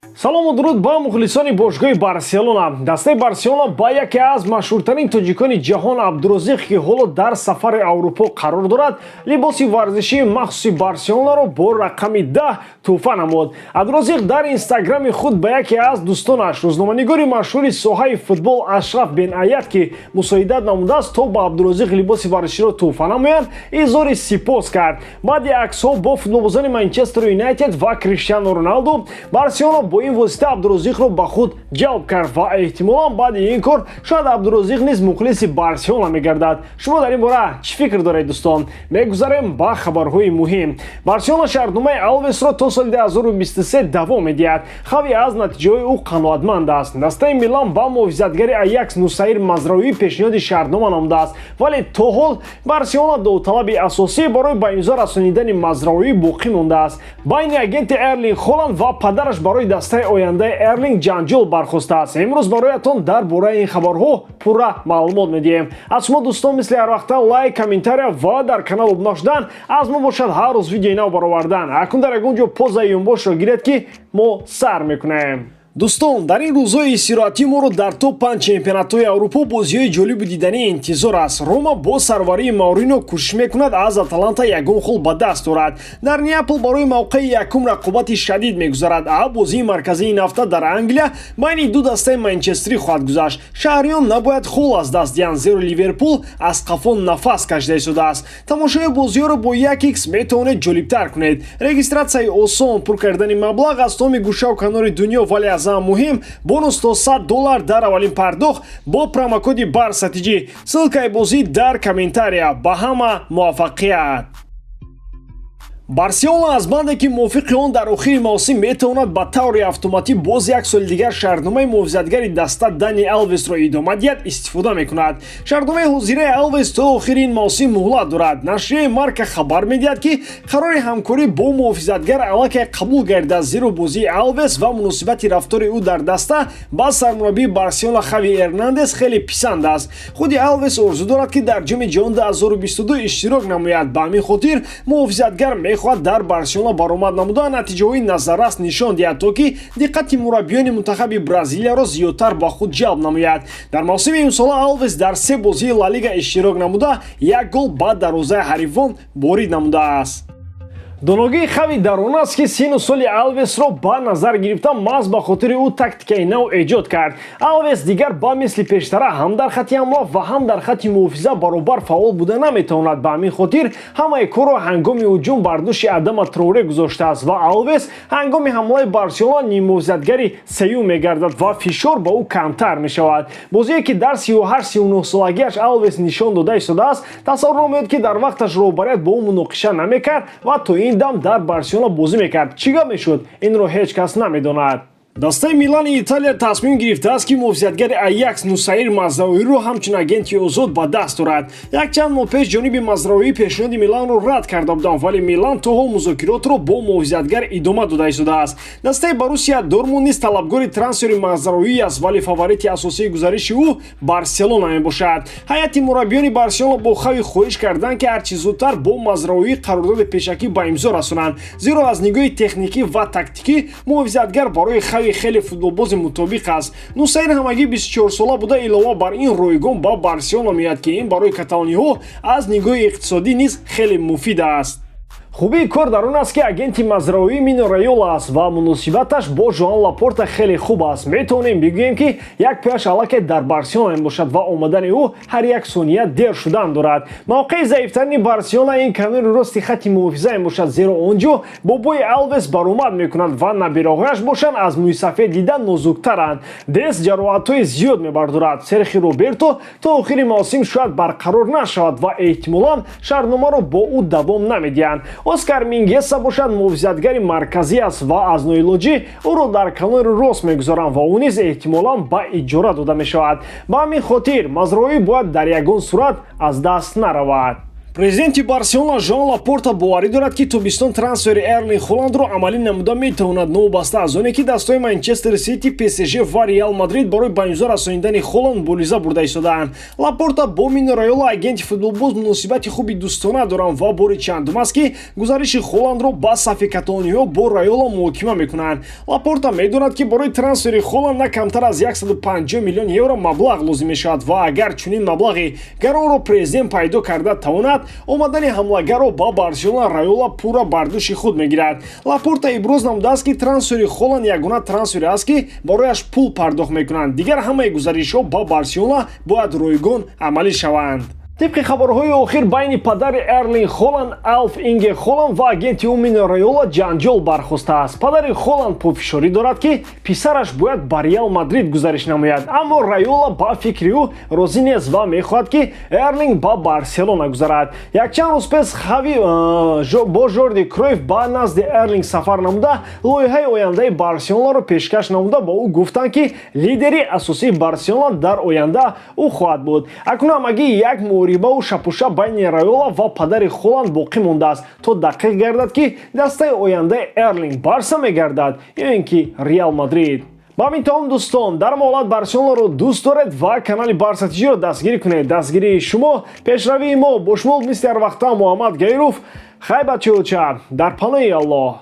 Салому дуруд ба мухлисони бошгоҳи Барселона. Дастаи Барселона ба яке аз машҳуртарин тоҷикони ҷаҳон, Абдурозиқ, ки ҳоло дар сафари Аврупо қарор дорад, либоси варзишии махсуси Барселонаро бо рақами 10 тӯҳфа намуд. Абдурозиқ дар Инстаграми худ ба яке аз дӯстонаш, рӯзноманигори машҳури соҳаи футбол Ашраф Бен Аят, ки мусоидат намудааст, то ба Абдурозиқ либоси варзиширо тӯҳфа намоянд, изҳори сипос кард. Баъди аксҳо бо футболбозони Манчестер Юнайтед ва Криштиану Роналду, Барселона бо ин восита Абдурозиқро ба худ ҷалб кард ва эҳтимолан баъди ин кор шояд Абдурозиқ низ мухлиси Барселона мегардад. Шумо дар ин бора чӣ фикр доред, дӯстон? Мегузарем ба хабарҳои муҳим. Барселона шартномаи Алвесро то соли 2023 давом медиҳад. Хави аз натиҷаҳои ӯ қаноатманд аст. Дастаи Милан ба муҳофизатгари Аякс Нусайр Мазраоӣ пешниҳоди шартнома намудааст, вале то ҳол Барселона довталаби асосӣ барои ба имзо расонидани Мазраоӣ боқӣ мондааст. Байни агенти Эрлинг Холанд ва падараш барои дастаи ояндаи Эрлинг ҷанҷол бархостааст. Имрӯз бароятон дар бораи ин хабарҳо пурра маълумот медиҳем. Аз шумо, дӯстон, мисли ҳарвақта лайк, комментария ва дар канал обуна шудан. Аз мо бошад ҳар рӯз видеои нав баровардан. Акун дар ягон ҷо позаи ёнбошро гиред, ки мо сар мекунем. Дӯстон, дар ин рӯзҳои истироҳатӣ моро дар топ 5 чемпионатҳои Аврупо бозиҳои ҷолибу диданӣ интизор аст. Рома бо сарварии Маорино кӯшиш мекунад, аз Аталанта ягон хол ба даст орад. Дар Неапол барои мавқеи якум рақобати шадид мегузарад, а бозии марказии ин ҳафта дар Англия байни ду дастаи манчестерӣ хоҳад гузашт. Шаҳриён набояд хол аз даст диҳанд, зеро Ливерпул аз қафо нафас кашида истодааст. Тамошои бозиҳоро бо 1x метавонед ҷолибтар кунед. Регистратсияи осон, пур кардани маблағ аз томи гӯшаву канори дунё, вале аз ҳама муҳим, бонус то 100 доллар дар аввалин пардохт бо промокоди БАРСАТИҷ. Ссылкаи бозӣ дар комментария. Ба ҳама муваффақият! Барселона аз банде, ки мувофиқи он дар охири мавсим метавонад ба таври автоматӣ боз як соли дигар шартномаи муҳофизатгари даста Дани Алвесро идома диҳад, истифода мекунад. Шартномаи ҳозираи Алвес то охири ин мавсим муҳлат дорад. Нашрияи Марка хабар медиҳад, ки қарори ҳамкорӣ бо муҳофизатгар аллакай қабул гардидааст, зеро бозии Алвес ва муносибати рафтори ӯ дар даста ба сармураббии Барселона Хави Эрнандес хеле писанд аст. Худи Алвес орзу дорад, ки дар Ҷоми ҷаҳон 2022 иштирок намояд. Ба ҳамин хотир муҳофизатгар мехоҳад дар Барселона баромад намуда, натиҷаҳои назаррас нишон диҳад, то ки диққати мураббиёни мунтахаби Бразилияро зиёдтар ба худ ҷалб намояд. Дар мавсими имсола Алвес дар се бозии Ла Лига иштирок намуда, як гол ба дарвозаи ҳарифон ворид намудааст. Доногии Хави дар он аст, ки сину соли Алвесро ба назар гирифта, маҳз ба хотири ӯ тактикаи нав эҷод кард. Алвес дигар ба мисли пештара ҳам дар хатти ҳамла ва ҳам дар хатти муҳофиза баробар фаъол буда наметавонад. Ба ҳамин хотир ҳамаи корро ҳангоми ҳуҷум бар дӯши Адама Троре гузоштааст ва Алвес ҳангоми ҳамлаи Барселона ниммуҳофизатгари сеюм мегардад ва фишор ба ӯ камтар мешавад. Бозие, ки дар 38-39 солагиаш Алвес нишон дода истодааст, тасаввур меояд, ки дар вақташ роҳбарият бо ӯ муноқиша намекард ва то ин дам дар Барселона бозӣ мекард, чӣ гап мешуд, инро ҳеҷ кас намедонад. Дастаи Милани Италия тасмим гирифтааст, ки муҳофизатгари Аякс Нусайр Мазраоиро ҳамчун агенти озод ба даст орад. Якчанд моҳ пеш ҷониби Мазраоӣ пешниҳоди Миланро рад карда буданд, вале Милан то ҳол музокиротро бо муҳофизатгар идома дода истодааст. Дастаи Боруссия Дортмунд низ талабгори трансфери Мазраоӣ аст, вале фаворити асосии гузариши ӯ Барселона мебошад. Ҳайати мураббиёни Барселона бо Хави хоҳиш карданд, ки ҳарчи зудтар бо Мазраоӣ қарордоди пешакӣ ба имзо расонанд, зеро аз нигоҳи техникӣ ва тактикӣ муҳофизатгар барои Хави хеле футболбози мутобиқ аст. Нусайр ҳамагӣ 24 сола буда, илова бар ин ройгон ба Барселона меояд, ки ин барои каталониҳо аз нигоҳи иқтисодӣ низ хеле муфид аст. Хубии кор дар он аст, ки агенти Мазраоӣ Мино Райола аст ва муносибаташ бо Жоан Лапорта хеле хуб аст. Метавонем бигӯем, ки як пӯяш аллакай дар Барселона мебошад ва омадани ӯ ҳар як сония дер шудан дорад. Мавқеи заифтарини Барселона ин канори рости хатти муҳофиза мебошад, зеро он ҷо бобои Алвес баромад мекунад ва набираҳояш бошанд, аз мӯйсафед дида нозуктаранд. Дес ҷароҳатҳои зиёд мебардорад. Серхи Роберто то охири мавсим шояд барқарор нашавад ва эҳтимолан шартномаро бо ӯ давом намедиҳанд. Оскар Мингеса бошад, муҳофизатгари марказӣ аст ва аз ноилоҷӣ ӯро дар канори рост мегузоранд ва ӯ низ эҳтимолан ба иҷора дода мешавад. Ба ҳамин хотир Мазроӣ бояд дар ягон сурат аз даст наравад. Президенти Барселона Жоан Лапорта боварӣ дорад, ки тобистон трансфери Эрлинг Холандро амалӣ намуда метавонад, новобаста аз оне ки дастаҳои Манчестер Сити, ПСЖ ва Реал Мадрид барои ба имзо расонидани Холанд мубориза бурда истодаанд. Лапорта бо Мино Райола, агенти футболбоз, муносибати хуби дӯстона доранд ва бори чандум аст, ки гузариши Холандро ба сафи каталониҳо бо Райола муҳокима мекунанд. Лапорта медонад, ки барои трансфери Холанд на камтар аз 150 миллион евро маблағ лозим мешавад ва агар чунин маблағи гаронро президент пайдо карда тавонад, омадани ҳамлагарро ба Барселона Райола пурра бар дӯши худ мегирад. Лапорта иброз намудааст, ки трансфери Холанд ягона трансфере аст, ки барояш пул пардохт мекунанд. Дигар ҳамаи гузаришҳо ба Барселона бояд ройгон амалӣ шаванд. Тибқи хабарҳои охир, байни падари Эрлинг Холанд, Алф Инге Холанд, ва агенти ӯ Мино Райола ҷанҷол бархостааст. Падари Холанд пофишорӣ дорад, ки писараш бояд ба Реал Мадрид гузариш намояд, аммо Райола ба фикри ӯ розӣ нест ва мехоҳад, ки Эрлинг ба Барселона гузарад. Якчанд рӯз пеш Хави бо Жорди Кройф ба назди Эрлинг сафар намуда, лоиҳаи ояндаи Барселонаро пешкаш намуда, ба ӯ гуфтанд, ки лидери асосии Барселона дар оянда ӯ хоҳад буд. Акнун ҳамагӣ як муҳорибаву шапуша байни Райола ва падари Холанд боқӣ мондааст, то дақиқ гардад, ки дастаи ояндаи Эрлинг Барса мегардад ё ин ки Реал Мадрид. Ба ҳамин тамом, дӯстон. Дар муҳолат Барселонаро дӯст доред ва канали Барса ТЖро дастгирӣ кунед. Дастгирии шумо — пешравии мо. Бо шумо мисли ҳар вақта Муҳаммад Гаиров. Хай, бачаоча, дар паноҳи Аллоҳ.